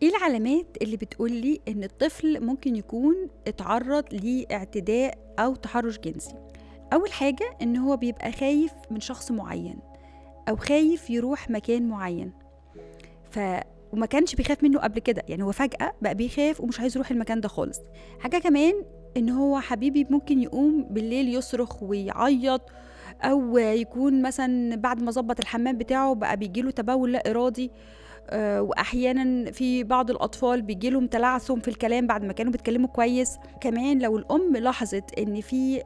ايه العلامات اللي بتقولي ان الطفل ممكن يكون اتعرض لاعتداء او تحرش جنسي؟ اول حاجة ان هو بيبقى خايف من شخص معين او خايف يروح مكان معين، وما كانش بيخاف منه قبل كده، يعني هو فجأة بقى بيخاف ومش عايز يروح المكان ده خالص. حاجة كمان ان هو حبيبي ممكن يقوم بالليل يصرخ ويعيط، او يكون مثلا بعد ما ظبط الحمام بتاعه بقى بيجيله تبول لا ارادي، واحيانا في بعض الاطفال بيجيلهم تلعثم في الكلام بعد ما كانوا بيتكلموا كويس. كمان لو الام لاحظت ان في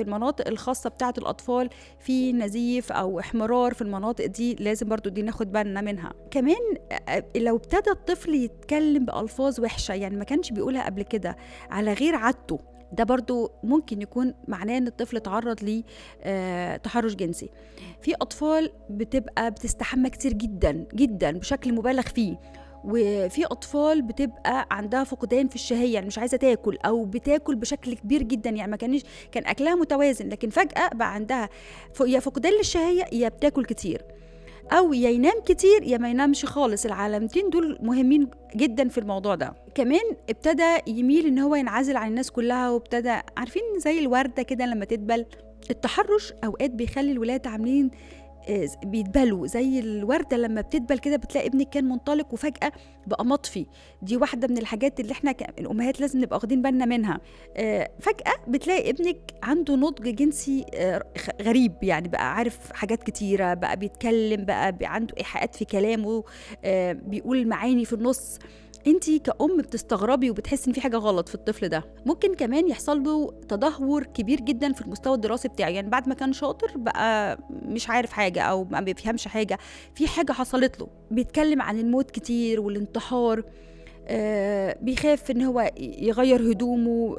المناطق الخاصة بتاعه الاطفال في نزيف او احمرار في المناطق دي، لازم برضو دي ناخد بالنا منها. كمان لو ابتدى الطفل يتكلم بالفاظ وحشة، يعني ما كانش بيقولها قبل كده على غير عادته، ده برضو ممكن يكون معناه ان الطفل تعرض لتحرش جنسي. في اطفال بتبقى بتستحمى كتير جدا جدا بشكل مبالغ فيه، وفي اطفال بتبقى عندها فقدان في الشهية، يعني مش عايزه تاكل او بتاكل بشكل كبير جدا، يعني ما كانش كان اكلها متوازن، لكن فجاة بقى عندها يا فقدان للشهيه يا بتاكل كتير، او يا ينام كتير يا ما ينامش خالص. العلامتين دول مهمين جدا في الموضوع ده. كمان ابتدى يميل ان هو ينعزل عن الناس كلها، وابتدى عارفين زي الوردة كده لما تدبل. التحرش اوقات بيخلي الولاد عاملين بيتبلوا زي الوردة لما بتدبل كده، بتلاقي ابنك كان منطلق وفجأة بقى مطفي. دي واحدة من الحاجات اللي احنا الأمهات لازم نبقى واخدين بالنا منها. فجأة بتلاقي ابنك عنده نضج جنسي غريب، يعني بقى عارف حاجات كتيرة، بقى بيتكلم، بقى عنده إيحاءات في كلامه، بيقول معاني في النص. انتي كأم بتستغربي وبتحسي ان في حاجة غلط في الطفل ده. ممكن كمان يحصل له تدهور كبير جدا في المستوى الدراسي بتاعه، يعني بعد ما كان شاطر بقى مش عارف حاجة او ما بيفهمش حاجة، في حاجة حصلت له. بيتكلم عن الموت كتير والانتحار، بيخاف ان هو يغير هدومه،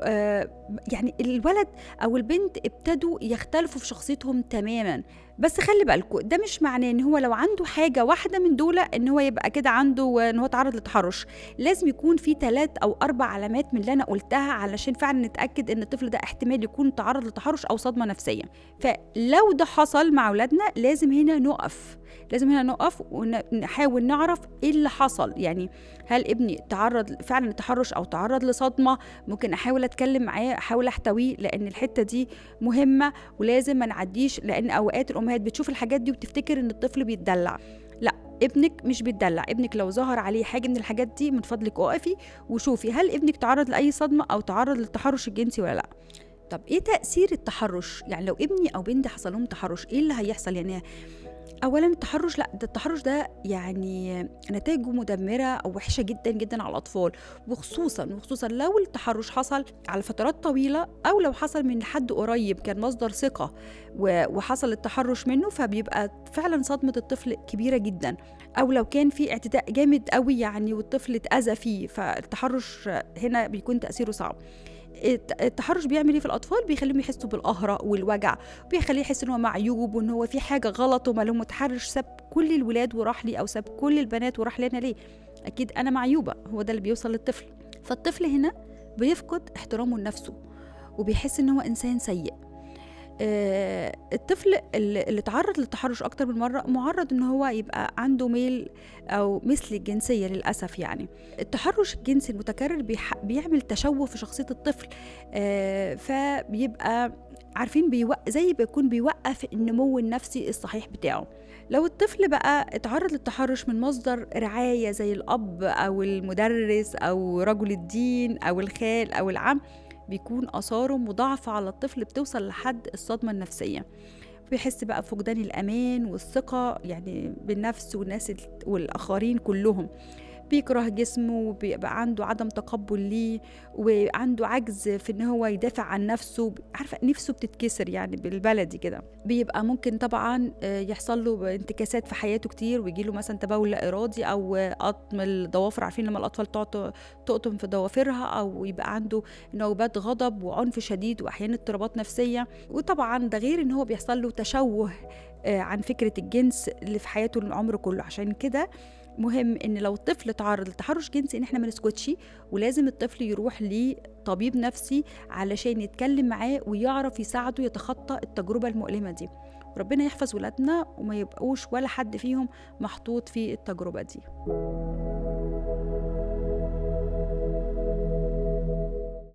يعني الولد او البنت ابتدوا يختلفوا في شخصيتهم تماما. بس خلي بالكم، ده مش معناه ان هو لو عنده حاجة واحدة من دول ان هو يبقى كده عنده ان هو تعرض للتحرش. لازم يكون في 3 أو 4 علامات من اللي انا قلتها علشان فعلا نتاكد ان الطفل ده احتمال يكون تعرض لتحرش او صدمة نفسية. فلو ده حصل مع اولادنا لازم هنا نقف، لازم هنا نقف ونحاول نعرف ايه اللي حصل. يعني هل ابني تعرض فعلا لتحرش او تعرض لصدمه؟ ممكن احاول اتكلم معاه، احاول احتويه، لان الحتة دي مهمة ولازم ما نعديش، لان اوقات الامهات بتشوف الحاجات دي وبتفتكر ان الطفل بيتدلع. لا، ابنك مش بيتدلع. ابنك لو ظهر عليه حاجة من الحاجات دي من فضلك اقفي وشوفي هل ابنك تعرض لاي صدمة او تعرض للتحرش الجنسي ولا لا. طب ايه تاثير التحرش؟ يعني لو ابني او بنتي حصل لهم تحرش ايه اللي هيحصل؟ يعني اولا التحرش، لا ده التحرش ده يعني نتائجه مدمرة او وحشة جدا جدا على الاطفال، وخصوصا لو التحرش حصل على فترات طويلة، او لو حصل من حد قريب كان مصدر ثقة وحصل التحرش منه، فبيبقى فعلا صدمة الطفل كبيرة جدا. او لو كان في اعتداء جامد قوي يعني والطفل اتاذى فيه، فالتحرش هنا بيكون تاثيره صعب. التحرش بيعمل ايه في الاطفال؟ بيخليهم يحسوا بالقهره والوجع، بيخليه يحس ان هو معيوب وان هو في حاجة غلط، وما لو متحرش ساب كل الولاد وراح لي، او ساب كل البنات وراح لنا ليه؟ اكيد انا معيوبه. هو ده اللي بيوصل للطفل. فالطفل هنا بيفقد احترامه لنفسه وبيحس ان هو انسان سيء. الطفل اللي تعرض للتحرش اكتر من مرة معرض ان هو يبقى عنده ميل او مثل الجنسية للاسف. يعني التحرش الجنسي المتكرر بيعمل تشوه في شخصية الطفل، فبيبقى عارفين زي بيكون بيوقف النمو النفسي الصحيح بتاعه. لو الطفل بقى اتعرض للتحرش من مصدر رعاية زي الاب او المدرس او رجل الدين او الخال او العم، بيكون آثاره مضاعفة على الطفل، بتوصل لحد الصدمة النفسية. بيحس بقى بفقدان الأمان والثقة يعني بالنفس والناس والآخرين كلهم، بيكره جسمه وبيبقى عنده عدم تقبل ليه، وعنده عجز في ان هو يدافع عن نفسه، عارفه نفسه بتتكسر يعني بالبلدي كده. بيبقى ممكن طبعا يحصل له انتكاسات في حياته كتير، ويجي له مثلا تبول لا ارادي او قطم الضوافر، عارفين لما الاطفال تقعد تقطم في ضوافرها، او يبقى عنده نوبات غضب وعنف شديد واحيانا اضطرابات نفسية. وطبعا ده غير ان هو بيحصل له تشوه عن فكرة الجنس اللي في حياته العمر كله. عشان كده مهم ان لو الطفل تعرض لتحرش جنسي ان احنا ما نسكتش، ولازم الطفل يروح لطبيب نفسي علشان يتكلم معاه ويعرف يساعده يتخطى التجربة المؤلمة دي. ربنا يحفظ ولادنا وما يبقوش ولا حد فيهم محطوط في التجربة دي.